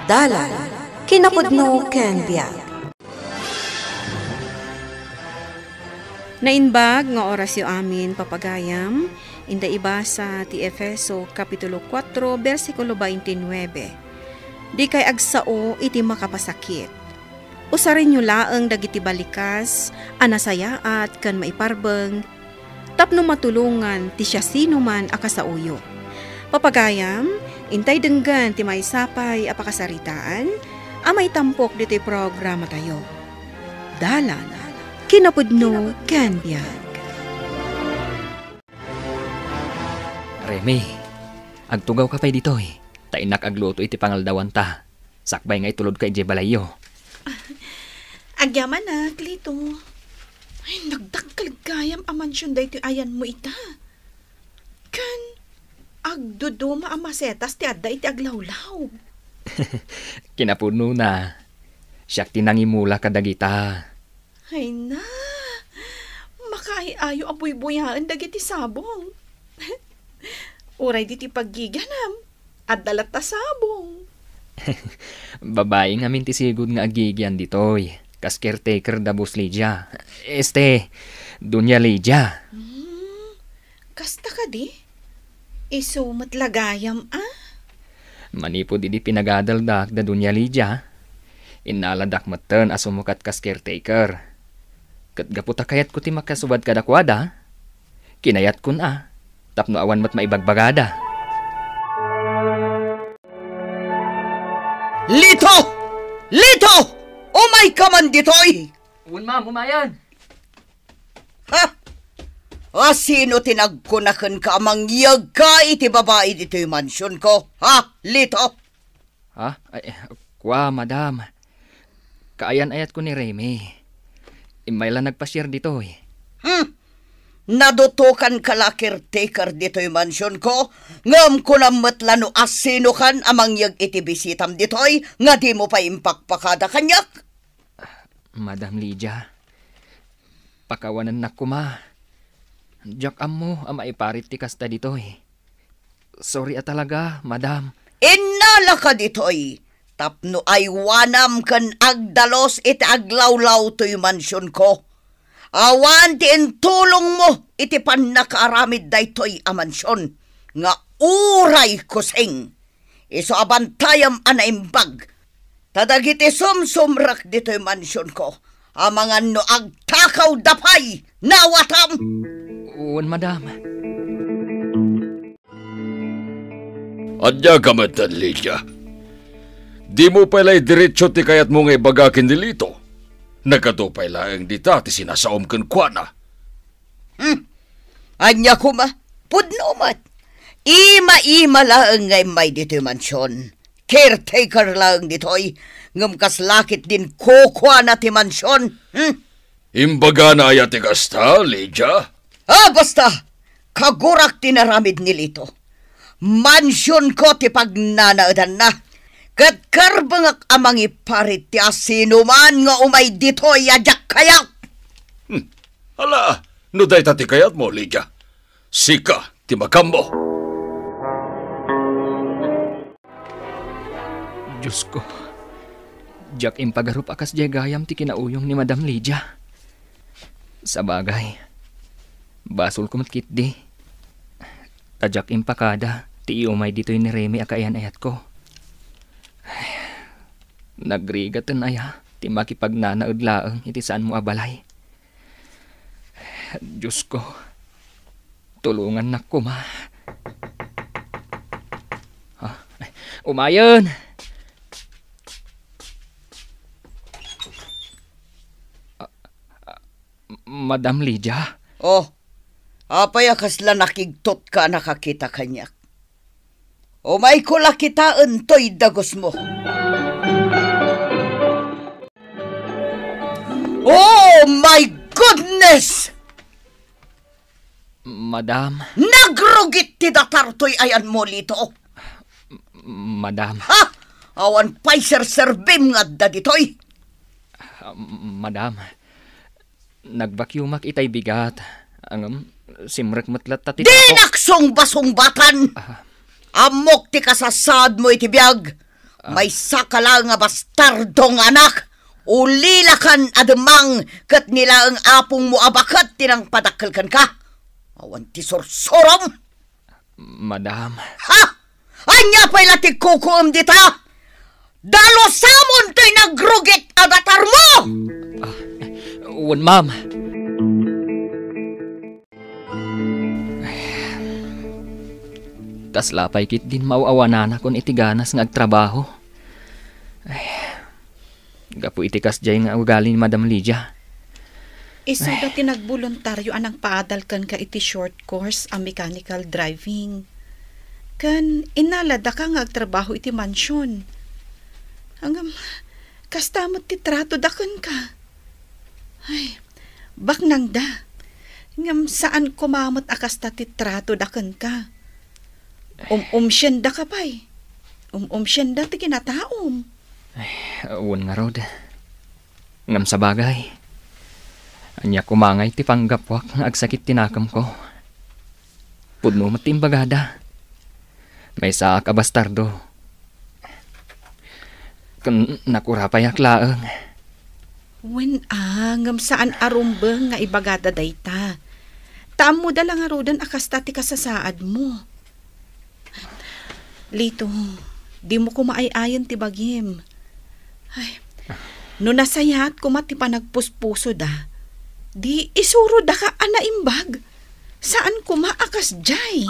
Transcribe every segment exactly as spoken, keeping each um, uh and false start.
Dalan, kinapudno ken biag. Naimbag nga orasyo amin, papagayam, inda ibasa ti Efeso kapitulo kuatro, bersikulo twenty-nine. Dikay agsao iti makapasakit. Usarenyo laeng dagiti balikas a nasayaat ken maiparbeng tapno matulongan ti siasinoman a kasaoyo. Papagayam, intay denggen ti maysa pay a pakasaritaan a maitampok ditoy programatayo. Dalan, kinapudno ken biag. Remy, agtugawka pay ditoy, ta innak agluto iti pangaldawanta. Sakbay nga itulodka idiay balayyo. Agyamanak, Lito. Ay, nagdakkel gayam a mansion daytoy ayanmo ita. Ken agduduma a masetas ti adda iti aglawlaw. Kinapudnona, siak ti nangimula kadagita. Ay na, makaay-ayo a buybuyaen dagiti sabong. Uray ditoy paggigianam, adda latta sabong. Babai ngamin ti sigud nga agigian ditoy, kas caretaker da Boss Lydia. Este, Doña Lydia. Hmm, kasta kadi? Isu met la gayam, a? Manipud idi pinagadaldak da Doña Lydia, innaladak metten a sumukat kas caretaker. Ket gapu ta kayatko ti makasubad kadakuada, kinayatkon a tapno awan met maibagbagada. Lito! Lito! Umayka man ditoy! Wen, ma'am, umayen. Ha? A, sino ti nagkuna kenka a mangyegka iti babai ditoy mansionko? Ha, Lito? Ha? Ay, kua, madam. Kaayan-ayatko ni Remy. Immay la nagpasiar ditoy. Hmm. Nadutokanka la caretaker ditoy mansionko, ngem kunam met la no asinokan a mangyeg iti bisitam ditoy nga dimo pay impakpakada kaniak? Madam Lydia, pakawanennak koma. Diak ammo a maiparit ti kasta ditoy. Sorry a talaga, madam. Innalaka ditoy tapno aywanam ken agdalus iti aglawlaw toy mansionko. Awan ti intulongmo iti pannakaaramid daytoy a mansion nga uray kusing. Isu a bantayam a naimbag. Ta dagiti sumsumrek ditoy mansionko, amangan no agtakawda pay, nawatam! Wen, madam. Ania ka metten, Lydia? Dimo pay la idiretso ti kayatmo nga ibaga ken ni Lito? Nagadu pay laeng dita ti sinasaom kenkuana. Hmm. Ania koma? Pudno met. Ima-ima laeng nga immay ditoy mansion. Caretaker laeng ditoy, ngem kasla ketdin kukuana ti mansion. Hmm? Imbagana aya ti kasta, Lydia? Ah, basta! Kagurak ti naramid ni Lito. Mansionko ti pagnanaedanna. Ket karbengek a mangiparit ti asinoman nga umay ditoy a diak kayat. Hmm. Ala, no dayta ti kayatmo, Lydia, sika ti makammo. Diosko, diak impagarup a kasdiay gayam ti kinauyong ni Madam Lydia. Sabagay, basolko met ketdi. Ta diak impakada ti iumay ditoy ni Remy a kaayan-ayatko. Nagrigaten aya ti makipagnanaed laeng iti saanmo a balay? Diosko, tulongannak koma. Ah, umayen! Ah, ah, Madam Lydia? Oh, apay a kasla nakigtotka a nakakita kaniak? Umayko la kitaen toy dagusmo. Oh my goodness! Madam. Nagrugit ti datar toy ayanmo, Lito. Madam. Ha? Awan pay serserbim nga adda ditoy. Madam. Nagbakyumak itay bigat. Ngem, simrek met latta ti tapo. Dinak sungbasungbatan! Ah. Ammok ti kasasaadmo iti biag. Ah. Maysaka laeng a bastardo nga anak. Ulilakan a demang ket ni laeng apongmo a baket ti nangpadakkel kenka. Awan ti sursurom. Madam. Ha? Ania pay la ti kukuem dita? Dalusamon toy nagrugit a datarmo! Ah, wen, ma'am. Kasla pay ketdin maaw-awananakon iti ganas nga agtrabaho. Ay, gapu iti kasdiay nga ugali ni Madam Lydia. Isuda ti nagboluntario a nangpaadal kenka iti short course a mechanical driving. Ken innaladaka nga agtrabaho iti mansion. Ngem, kasta met ti tratoda kenka. Ay, baknangda. Ngem saan koma met a kasta ti tratoda kenka. Um-umsiendaka pay. Um-umsienda ti kinataom. Ay, wen ngarud. Ngem sabagay, ania koma ngay ti panggapuak nga agsakit ti nakemko? Pudno met ti imbagada. Maysaak a bastardo. Ken nakurapayak laeng. Wen a, ngem saan a rumbeng nga ibagada dayta. Ta ammoda la ngaruden a kasta ti kasasaadmo. Lito, dimo koma ay-ayen ti bagim. Ay, no nasayaat koma ti panagpuspusoda, di isurodaka a naimbag. Saan koma a kasdiay.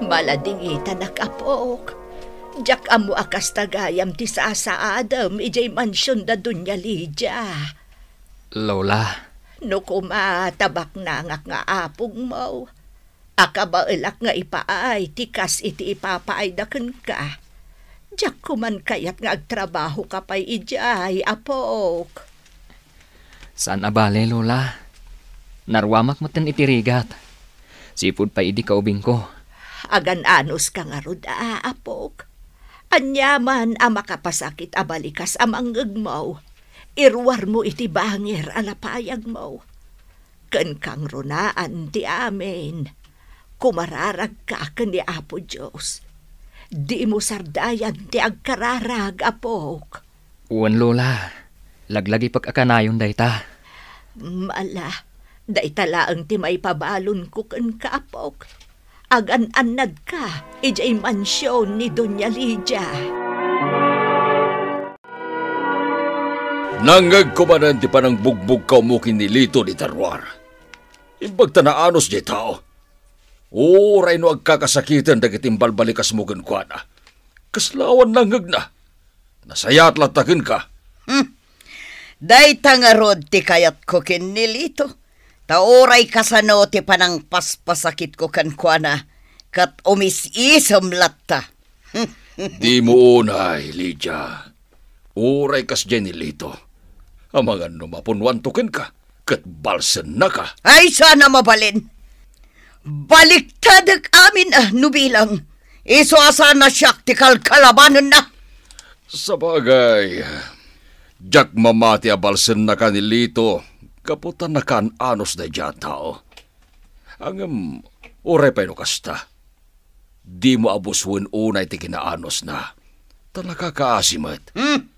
Maladingitanak, apok. Diak ammo a kasta gayam ti sasaadem idiay mansion da Doña Lydia. Lola. No koma ta baknangak nga apongmo, a kabaelak nga ipaay ti kas iti ipapaayda kenka, diak koman kayat nga agtrabahoka pay idiay, apok. Saan a bale, Lola. Naruamak metten iti rigat. Sipud pay idi kaubingko. Agan-anuska ngarud a, apok. Aniaman a makapasakit a balikas a mangngegmo, iruarmo iti bangir a lapayagmo. Ken kangrunaan ti amin, kumararagka ken ni Apo Dios. Dimo sardayan ti agkararag, apok. Wen, Lola. Laglagipek a kanayon dayta. Ala, dayta laeng ti maipabalonko kenka, apok. Agan-annadka idiay mansion ni Doña Lydia. Nangngegko manen ti panangbugbugkawmo ken ni Lito dita ruar. Imbag ta naanus diay tao. Uray no agkakasakiten dagiti imbalbalikasmo kenkuana. Kasla awan nangngegna. Nasayaat latta kenka. Hmm. Dayta ngarud ti kayatko ken ni Lito. Ta uray kasano ti panangpaspasakitko kenkuana, ket umis-isem latta. Dimo unay, Lydia. Uray kasdiay ni Lito. Amangan no mapunnoanto kenka, ket balsennaka. Ay, saan a mabalin. Baliktadek amin a no bilang. Isu a saan a siak ti kalkalabanenna. Sabagay, diak mamati a balsennaka ni Lito gapu ta nakaan-anus daydiay a tao. Ngem, uray pay no kasta, dimo abusuen unay ti kinaanusna, ta nakakaasi met. Hmm.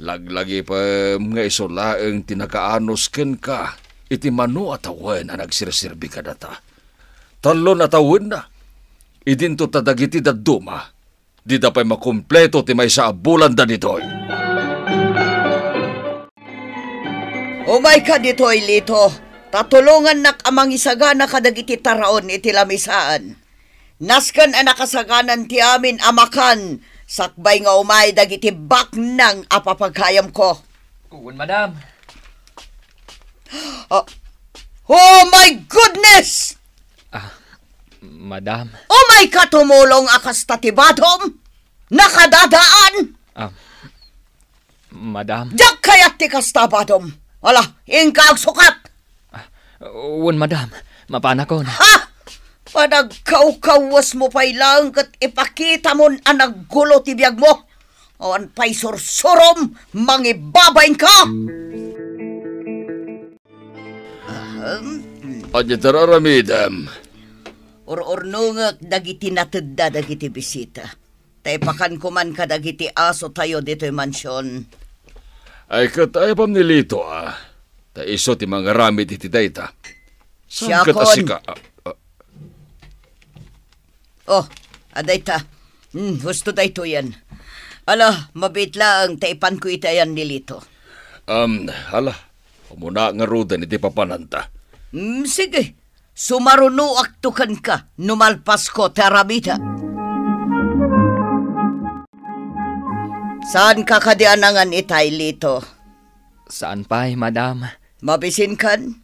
Laglagipem nga isu laeng ti nakaanus kenka iti mano a tawen a nagserserbi kadata. Tallo a tawenna, idinto ta dagiti dadduma, dida pay makumpleto ti maysa a bulanda ditoy. Umayka ditoy, Lito, ta tulongannak a mangisagana kadagiti taraon iti lamisaan. Nasken a nakasaganan ti amin a makan sakbay nga umay dagiti baknang a papagayamko. Wen, madam. Ah, oh my goodness! Ah, madam. Umayka tumulong a kasta ti badom? Nakadadaan? Ah, madam. Diak kayat ti kasta, badom. Ala, inka agsukat! Ah, wen, madam. Mapanakon. Ha? Panagkawkawesmo pay laeng ket ipakitamon a naggulo ti biagmo. Awan pay sursurom, mangibabainka! Ahem. Ania ti ar-aramidem? Ur-urnongek dagiti natedda dagiti bisita. Ta ipakanko man kadagiti asotayo ditoy mansion. Ay, ket ayabam ni Lito, a. Ta isu ti mangaramid iti dayta. Saan ket a Siakon. Sika, a, a? Oh, adayta. Hmm, husto daytoyen. Ala, mabiit laeng ta ipanko iti ayan ni Lito. Um, ala, umuna ngaruden iti papananta. Hmm, sige. Sumarunoakto kenka no malpasko ti aramidek. Saanka kadi a nangan itay, Lito? Saan pay, madam. Mabisinkan?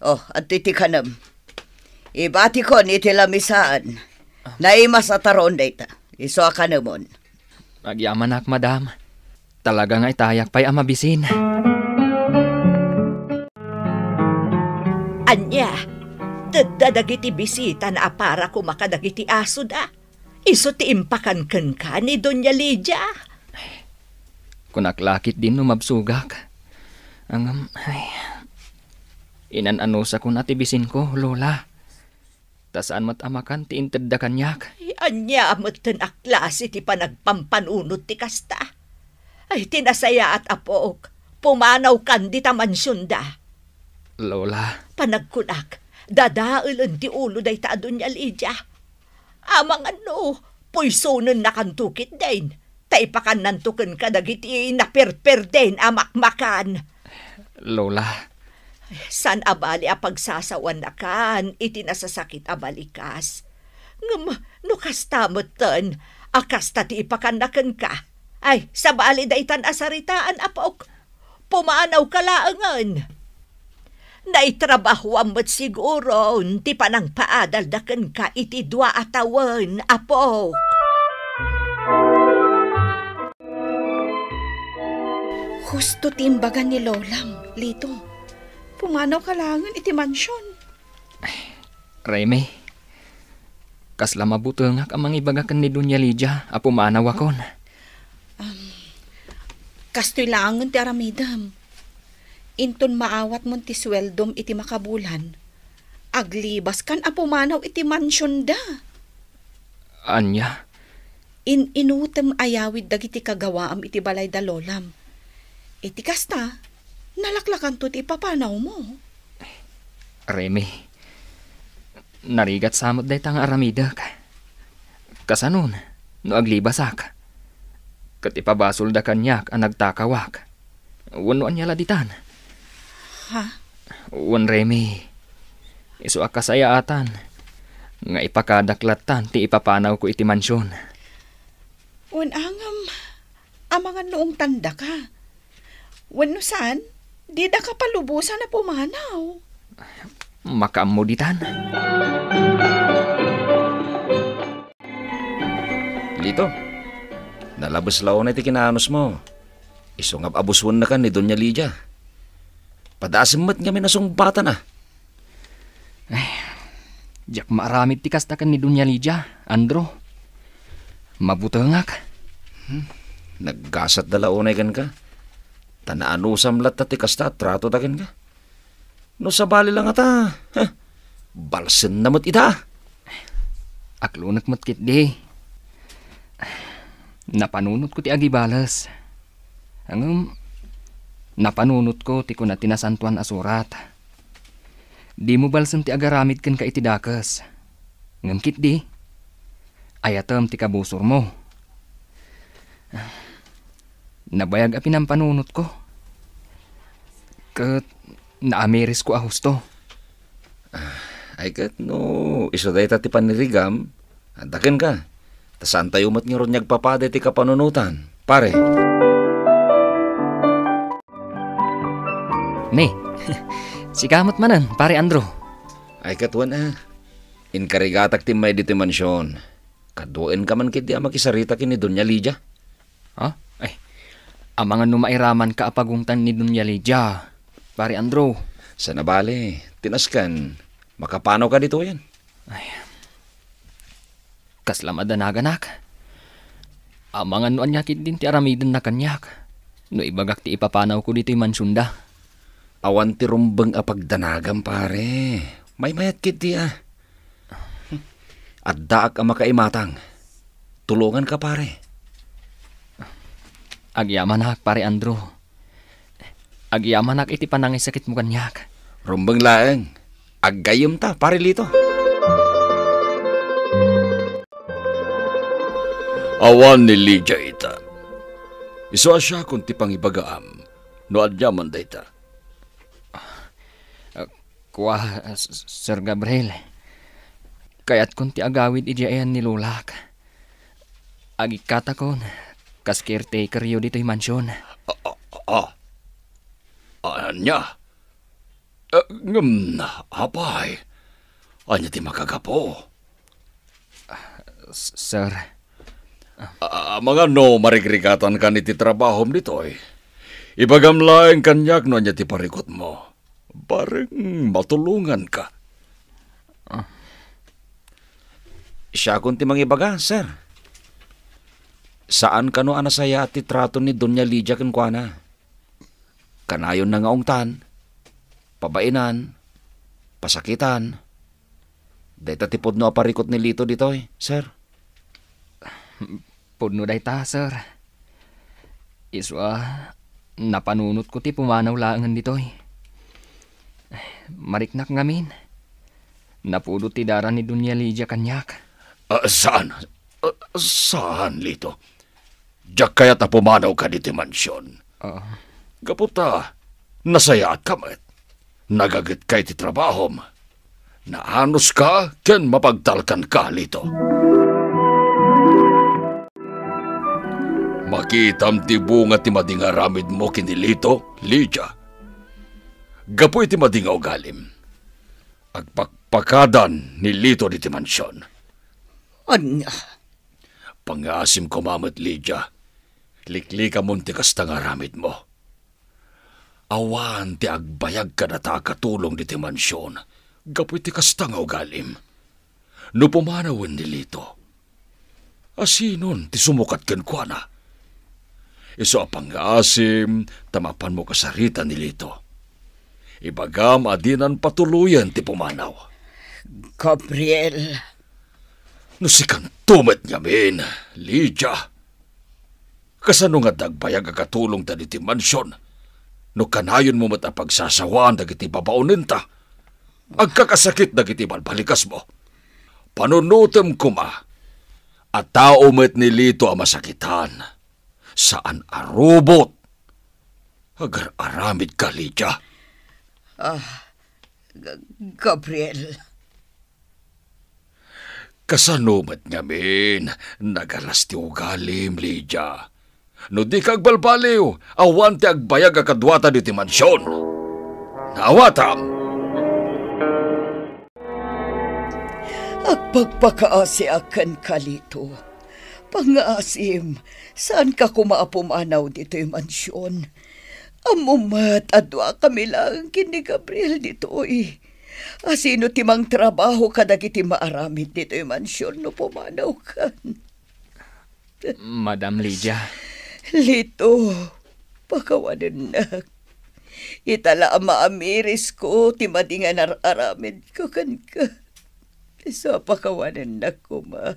Oh, adtoy ti kanem. Ibatikon iti lamisaan. Naimas a taron dayta. Isu a kanemon. Agyamanak, madam. Talaga nga itayak pay a mabisin. Ania, tedda dagiti bisita na apara koma kadagiti asoda. Isu ti impakan kenka ni Doña Lydia. Kunak la ketdin no mabsogak. Ngem, ay, inan-anusakon a ti bisinko, Lola. Ta saan met a makan ti intedda kaniak. Ay, ania metten a klase ti panagpampanunot ti kasta? Ay, ti nasayaat, apok, pumanawkan dita mansionda. Lola. Panagkunak, dadaelen ti ulo dayta a Doña Lydia. Amangan no, puysonennakanto ketdin. Ta ipakannanto kenka dagiti naperperden a makmakan. Lola. Saan a bali a pagsasawannakan iti nasasakit a balikas. Ngem no kasta metten a kasta ti ipakanna kenka, ay, sabali daytan a saritaan, apok. Pumanawka laengen. Naitrabahoam met siguron ti panangpaadalda kenka iti dua a tawen, apok. Husto ti imbaga ni Lolam, Lito. Pumanawka laengen iti mansion. Remy, kasla mabutengak a mangibaga ken ni Doña Lydia a pumanawakon. Am, kastoy laengen ti aramidem. Inton maawatmon ti sueldom iti makabulan, aglibaskan a pumanaw iti mansionda. Ania? In-inutem a yawid dagiti kagawaam iti balay da Lolam. Iti kasta, nalaklakanto ti ipapanawmo. Remy, narigat sa met dayta nga aramidek. Kasanon, no aglibasak? Ket ipabasolda kaniak a nagtakawak. Wenno ania la ditan? Ha? Wen, Remy, isu a kasayaatan nga ipakadak lattan ti ipapanawko iti mansion. Wen, ngem, amangan no ungtandaka. Wenno saan, didaka palubosan a pumanaw. Makaammo ditan. Lito, nalabes la unay ti kinaanusmo. Isu nga ab-abusuennakan ni Doña Lydia. Padasem met ngamin a sungbatan a. Ay, diak maaramid ti kasta ken ni Doña Lydia, Andrew. Mabutengak. Hmm, naggasatda la unay kenka. Ta naanusam latta ti kasta a tratoda kenka. No sabali la ngata, heh, balsenna met ita. Aklonek met ketdi. Napanunotko ti agibales. Ngem, napanunotko ti kuna ti Nasantoan a Surat. Dimo balsen ti agaramid kenka iti dakes. Ngem ketdi, ayatem ti kabusormo. Nabayag a pinampanunotko. Ket naamirisko a husto. Ah, ay ket no isu dayta ti panirigam, adda kenka. Ta saantayo met ngarud nga agpapada iti kapanunotan, pare. Ne, sika met manen, Pare Andrew. Ay ket wen a, inkarigatak ti immay ditoy mansion. Kaduaenka man ketdi a makisarita ken ni Doña Lydia. Ha? Ay, amangan no mairamanka a pagungtan ni Doña Lydia, Pare Andrew. Saan a bale, ti nasken, makapanawka ditoyen. Ay, kasla madanaganak. Amangan no ania ketdin ti aramidenna kaniak no ibagak ti ipapanawko ditoy mansionda. Awan ti rumbeng a pagdanagam, pare. Maymayat ketdi a. Addaak a makaimatang. Tulonganka, pare. Agyamanak, Pare Andrew. Agyamanak iti panangisakitmo kaniak. Rumbeng laeng. Aggayyemta, Pare Lito. Awan ni Lydia ita. Isu a siakon ti pangibagaam no ania man dayta. Ah, kua, S-, Sir Gabriel. Kayatkon ti agawid idiay ayan ni Lolak. Agikkatakon kas caretakeryo ditoy mansion. Ah, ah, ah. Ania? Ah, ngem, apay, ania ti makagapu? S-, sir. Ah, amangan no marigrigatankan iti trabahom ditoy. Ibagam laeng kaniak no ania ti parikutmo. Bareng matulonganka. Ah. Siakon ti mangibaga, sir. Saan kano a nasayaat ti trato ni Doña Lydia kenkuana. Kanayonna nga ungtan, pabainan, pasakitan. Dayta ti pudno a parikut ni Lito ditoy, sir. Pudno dayta, sir. Isu a napanunotko ti pumanaw laengen ditoy. Mariknak ngamin. Napudot ti dara ni Doña Lydia kaniak. Ah, saan? Ah, saan, Lito? Diak kayat a pumanawka ditoy mansion. Ah. Gapu ta nasayaatka met. Nagagetka iti trabahom. Naanuska ken mapagtalkanka, Lito. Makitam ti bunga ti madi nga aramidmo ken ni Lito, Lydia. Gapu iti madi nga ugalim, agpakpakadan ni Lito ditoy mansion. Ania? Pangngaasim koma met, Lydia. Liklikamon ti kasta nga aramidmo. Awan ti agbayag kadata a katulong ditoy mansion gapu iti kasta nga ugalim. No pumanawen ni Lito, asinon ti sumukat kenkuana? Isu a pangngaasim ta mapanmo kasarita ni Lito. Ibagam a dinan patuloyen ti pumanaw. Gabriel. No sikanto met ngamin, Lydia, kasano nga adda agbayag a katulongta ditoy mansion no kanayonmo met a pagsasawaan dagiti babaonenta? Agkakasakit dagiti balbalikasmo. Panunotem koma a tao met ni Lito a masakitan, saan a robot. Agar-aramidka, Lydia. Ah, G-, Gabriel. Kasano met ngamin, nagalas ti ugalim, Lydia? No dika agbalbaliw, awan ti agbayag a kaduata ditoy mansion. Naawatam! Agpakpakaasiak kenka, Lito. Pangngaasim, saanka koma a pumanaw ditoy mansion. Ammom met a duakami laeng ken ni Gabriel ditoy. Asino ti mangtrabaho kadagiti maaramid ditoy mansion no pumanawkan? Madam Lydia. Lito, pakawanennak. Ita la a maamirisko ti madi nga nar-aramidko kenka. Isu a pakawanennak koma.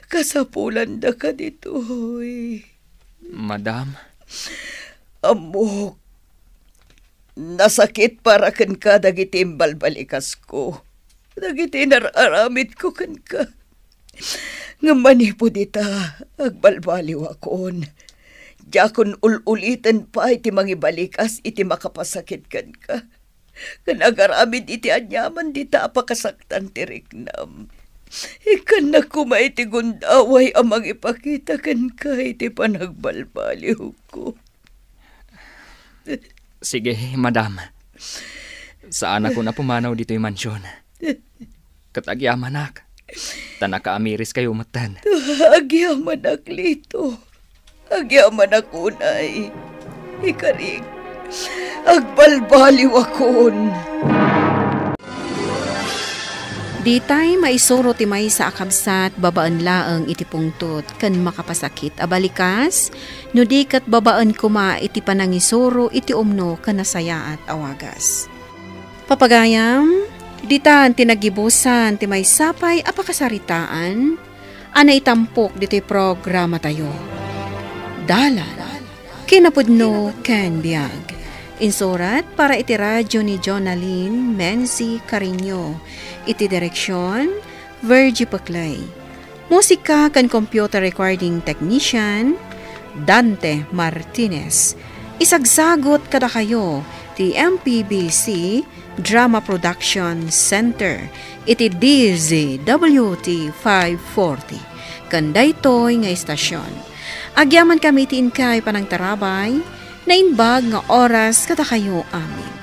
Kasapulandaka ditoy. Madam. Ammok, nasakit para kenka dagiti imbalbalikasko, dagiti nar-aramidko kenka. Ngem manipud ita, agbalbaliwakon. Diakon ul-uliten pay ti mangibalikas iti makapasakit kenka. Ken agaramid iti aniaman dita a pakasaktan ti riknam. Ikkannak koma iti gundaway a mangipakita kenka iti panagbalbaliwko. Sige, madam. Saanakon a pumanaw ditoy mansion. Ket agyamanak, ta nakaamiriskayo metten. Agyamanak, Lito. Agyamanak unay. Ikarik, agbalbaliwakon. Ditay maisuro ti maysa a kabsat babaen laeng iti pungtot ken makapasakit a balikas, no di ket babaen koma iti panangisuro iti umno ken nasayaat a wagas. Papagayam, Ditan ti naggibusan ti maysa pay a pakasaritaan a naitampok ditoy programatayo. Dalan, kinapudno ken biag. Insurat para iti radyo ni Jonalyn Menzi Cariño. Iti direksion, Virgie Peclay. Musika ken computer recording technician, Dante Martinez. Isagsagut kadakayo ti M P B C Drama Production Center iti D Z W T five forty. Ken daytoy nga istasion, agyamankami ti inkay panangtarabay, naimbag nga oras kadakayo amin.